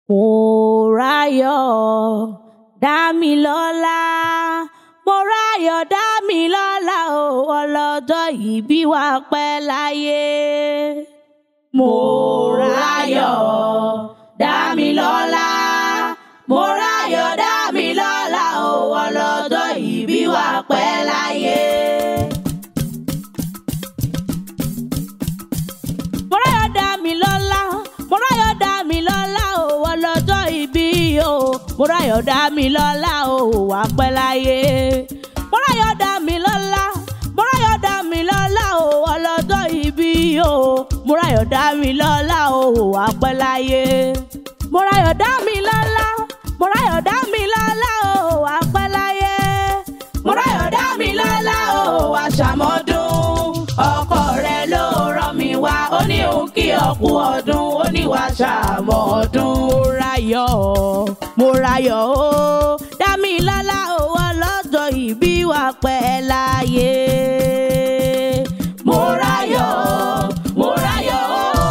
Mọ́ráyọ̀ Dámilọ́lá, Mọ́ráyọ̀ Dámilọ́lá o, ọlọ́jọ́ ìbí wa pẹ́ láyé. Mọ́ráyọ̀ Dámilọ́lá, Mọ́ráyọ̀ Dámilọ́lá o, ọlọ́jọ́ ìbí wa pẹ́ láyé. Mọ́ráyọ̀ Dámilọ́lá, Mọ́ráyọ̀ Dámilọ́lá o, ọlọ́jọ́ ìbí o, Mọ́ráyọ̀ Dámilọ́lá o, wà pẹ́ láyé. Mọ́ráyọ̀ Dámilọ́lá, Mọ́ráyọ̀ Dámilọ́lá o, ọlọ́jọ́ ìbí o, Mọ́ráyọ̀ Dámilọ́lá o, wà pẹ́ láyé. Mọ́ráyọ̀ Dámilọ́lá, Mọ́ráyọ̀ Dámilọ́lá o, wà pẹ́ láyé. Mọ́ráyọ̀ Dámilọ́lá o, wà ṣàmọ́dún. Ọkọ rẹ̀ ló rán mi wá, ó ní òun kí ọ kú ọdún, ó ní wàá ṣàmọ́dún. Mọ́ráyọ̀, Mọ́ráyọ̀ o, Dámilọ́lá o, ọlọ́jọ́ ìbí wa pẹ́ láyé. Mọ́ráyọ̀, Mọ́ráyọ̀ o,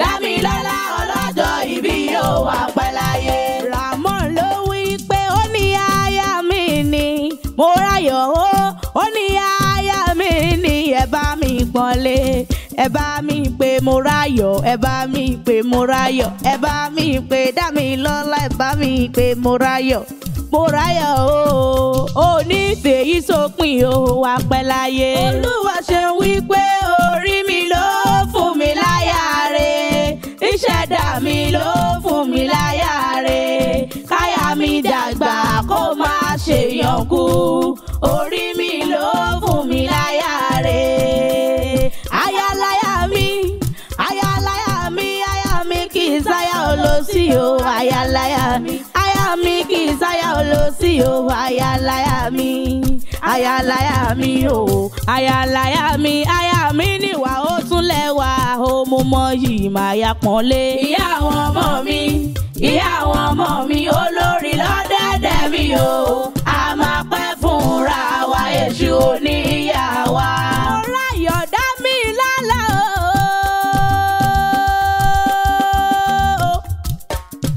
Dámilọ́lá ọlọ́jọ́ ìbí yóò wá pẹ́ láyé. Ramon ló wí pé ó ní aya mi ni, Mọ́ráyọ̀ o, ó ní aya mi ni, ẹ bá mi pọ́nlé, ẹ bá mi pé Mọ́ráyọ̀, ẹ bá mi pé Mọ́ráyọ̀, ẹ bá mi pé Dámilọ́lá, ẹ bá mi pé Mọ́ráyọ̀. Mọ́ráyọ̀ o, ò ní fèyí sópin o, wà pẹ́ láyé. Olúwa ṣe wí pé orí mi ló fún mi láyà rẹ̀, ìṣẹ̀dá mi ló fún mi láyà rẹ̀, káyà mi dàgbà kó má ṣe yànkú, orí mi ló fún mi láyà rẹ̀. Ayaláyà mi, ayaláyà mi, aya mi kì í sáyà olóṣì o, ayaláyà mi, aya mi kì í sáyà olóṣì o, ayaláyà mi, ayaláyà mi o, ayaláyà mi, aya mi níwà ó tún lẹ́wà o, mo mọ yìí máa ya pọ́nlé. Ìyá àwọn ọmọ mi, ìyá àwọn ọmọ mi, olórí lọ́dẹ̀dẹ̀ mi o, a máa pẹ́ fúnra wa, èṣù oníyà wa. Mọ́ráyọ̀ Dámilọ́lá o.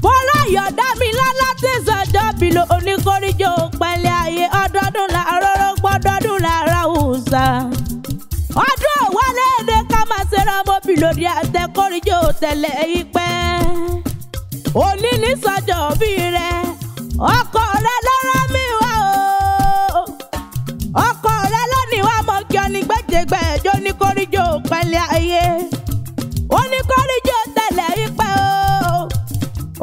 Mọ́ráyọ̀ Dámilọ́lá tí sọjọ́ bìlò oníkóríjó pẹ̀lẹ́ ayé, ọdọọdún làárọ̀ gbọ́dọọdún làárọ̀ òòṣà. Ọdún òwálé èdè ká máa ṣe ra mọ́bìlò ní àtẹkóríjó tẹ̀lé ìpẹ́. Òní ní sọjọ́ bí rẹ̀, ọkọ rẹ̀ ló rán mi wá o. Ọkọ rẹ̀ lónìí wá mọ̀ kí ọ ní gbẹ́jẹ̀gbẹ́jọ ní kóríjó pẹ̀lẹ́ ayé. Ó ní kóríjó tẹ̀lé ìpẹ́ o.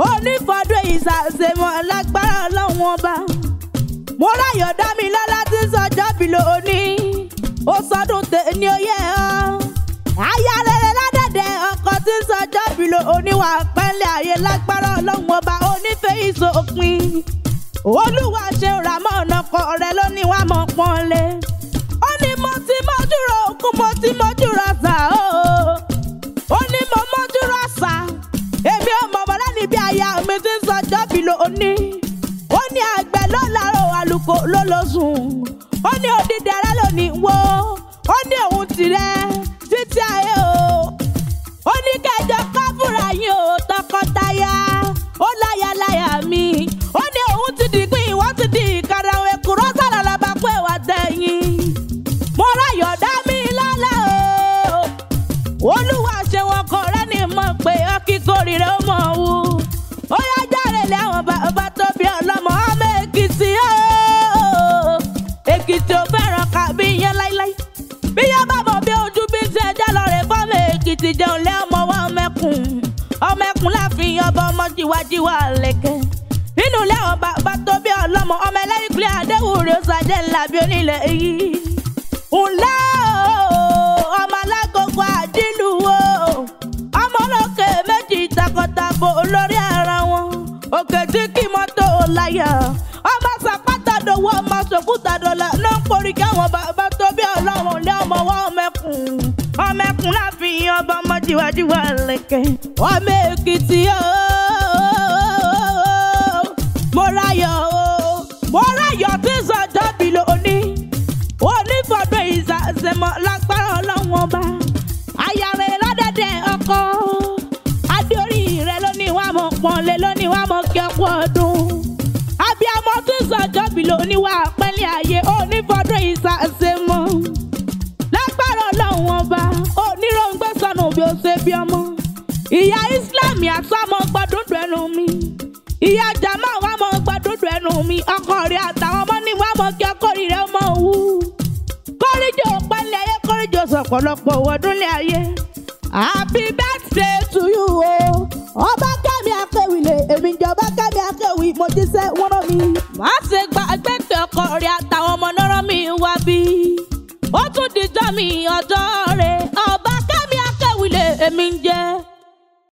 Ó ní fọdún ìsàsèmọ̀ lágbára Ọlọ́run ọba. Mọ́ráyọ̀ Dámilọ́lá tí sọjọ́ bí lónìí, ó sọdún tèmi ó yẹ ọ́. Aya rere ládẹ̀dẹ̀ ọkọ tí sọjọ́ bí lónìí wà pẹ́lẹ́ ayé lágbára Ọlọ́run ọba, onífẹ́ ìsòpin. Olúwa ṣe Ramon ọkọ rẹ̀ lónìí wà mọ̀ pọ́nlé. Ó ní mo ti mọ́júrò òkú, mo ti mọ́júrò àṣà o. Ó ní mo mọ́júrò àṣà. Èmi ò mọ̀ bọ́lá níbi aya mi tí ń sọjọ́ bí lónìí. Ó ní àgbẹ̀ ló lárò, àlùkò ló lọ sùn. Ó ní odidi ara lónìí wo. Ó ní òun tirẹ̀ títí ayé o. Ó ní kẹjọ ká fúnra yín o, tọkọtaya. Ó láya láya mi. Ó ní òun ti dìgbìn, ìwọ ti di ìkarahun, èkùrọ́ sàrà làbá pé wà tẹ̀yìn. Mọ́ráyọ̀ Dámilọ́lá o. Olúwa ṣe wọn kọ rẹ́ ní mọ̀ pé ọkíkórì rẹ̀ ó mọ̀ wú. Ó yá járe lé àwọn bàbá tó bí ọlọ́mọ ọmọ Èkìtì o. Èkìtì ò fẹ́ràn kàbí yẹn láíláí. Bí yẹn bá mọ̀ bí ojú bí ti ẹja lọ rè fọ́mọ Èkìtì jẹun lé ọmọ wa ọmẹkùn. Ọmẹkùn láàfin ọba ọmọ jíwájíwá lẹ̀kẹ́. Nínú ilé àwọn bàbá tó bí ọlọ́mọ ọmọ ẹlẹ́yìnkùlé Adéwúrẹ́ Ṣàjẹ́ ńlá bí onílẹ̀ yìí. Ǹlẹ́ o, ọmọ alágogo àdìlú o. Ọmọ olókè méjì takọtabo lórí ara wọn. Òkè tí kì mọ́tò láyà. Ọmọ sàpátà dòwó, ọmọ sòkúta dọ̀là náà ń porí káwọn bàbá tó bí ọlọ́run lé ọmọ wa ọmẹkùn. Ọmẹkùn láàfin ọba ọmọ jíwájíwá lẹ̀kẹ̀. Ọmọ Èkìtì o. Mọ́ráyọ̀ o. Mọ́ráyọ̀ tí sọjọ́ bí lónìí. Onífọ̀dún ìsàsẹ̀mọ̀ lágbára Ọlọ́run ọba. Aya rẹ̀ lọ́dẹ̀dẹ̀ ọkọ. Adé orí rẹ̀ lónìí wà mọ̀ pọ́nlé lónìí wà kí ọkọ ọdún. Abiyamọ tí ń sọjọ́ bí lóní wà pẹ́lẹ́ ayé onífọdún ìsàsẹ́ mọ́. Lágbára Ọlọ́run ọba oníròǹgbẹ́ sọnù bí ó ṣe bí ọmọ. Ìyá Islam àtọmọ gbọdúndùn ẹnu mi. Ìyá Jama wà mọ gbọdúndùn ẹnu mi. Ọkọ rẹ̀ àtàwọn ọmọ ní wà mọ kí ọkọ rẹ̀ mọ wú. Kórìjò pẹ́lẹ́ ayé kórìjò sọ̀pọ̀lọpọ̀ ọdún lé ayé. Happy birthday to you o. Ọba Kẹ́mi Akéwì lè èmi ìjọba Kẹ́mi Akéwì mo jíṣẹ́ wọ́n rán mi. Má ṣe gbàgbé pé ọkọ rẹ̀ àtàwọn ọmọ náà rán mi wá bí. Ó tún dijọ́ mi ọjọ́ rẹ̀.